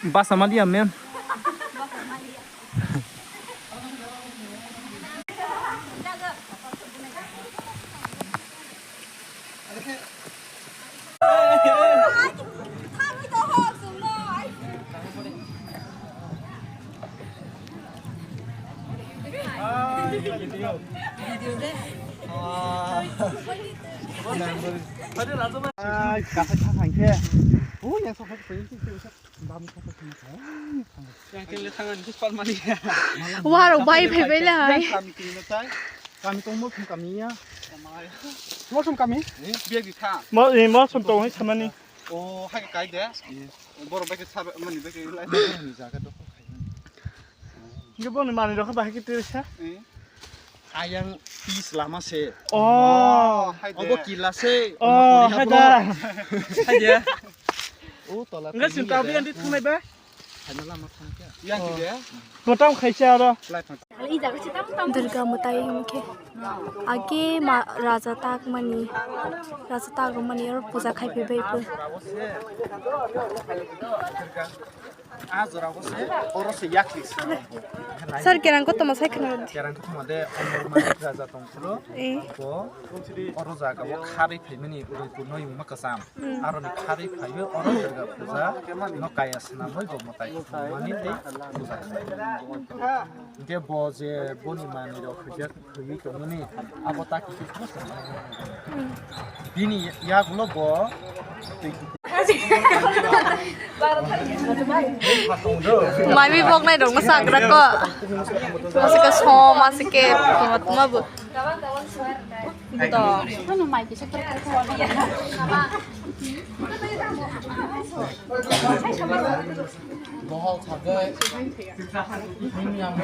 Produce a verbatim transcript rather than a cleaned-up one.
Basa maliya, ma'am. Warok bai phaibai lai. Kami tong mosum kami ya. Mosum kami? Biya di tha. Mo, eh, mosum tong hai samani. O hai kai de. Borok bai ke sa mani bai ke lai. Ni jaga dok. Ni bo ni mani rok bahai ke tesa. Ayang pis lama se. Oh. Obo kila se. Oh, hai da. Hai da. O tola. Enggak sinta bi yang di thumai ba. Hai na lama thang kya? Yang di ya. Motam khaisa aro. Durga mwtai hwnkhe age ma raja tagmani, raja tagmani oro puja khai phaibai bo. Ah, jora bo se, oro se yakli se. Sir, kerang kotorma sai khna rwdi. Kerang kotorma de, Omorma raja tong phuru. Eh. Bo, oro jaga bo kharwi phaimani, Udaipur no yungma kwcham. Hmm. Aroni kharwi phaiwi oro Durga puja no kaya swnamwi bo mwtai mani tei puja khlai. Hwnkhe bo je boni manwi rok hwjak. Thwi tongmani abo ta kisi. Bini yagulo bo. Mami bok nai dong masa agra ko. Masa ke so, masa ke tuma tuma bu. To. Bohol sagai. Bini yang.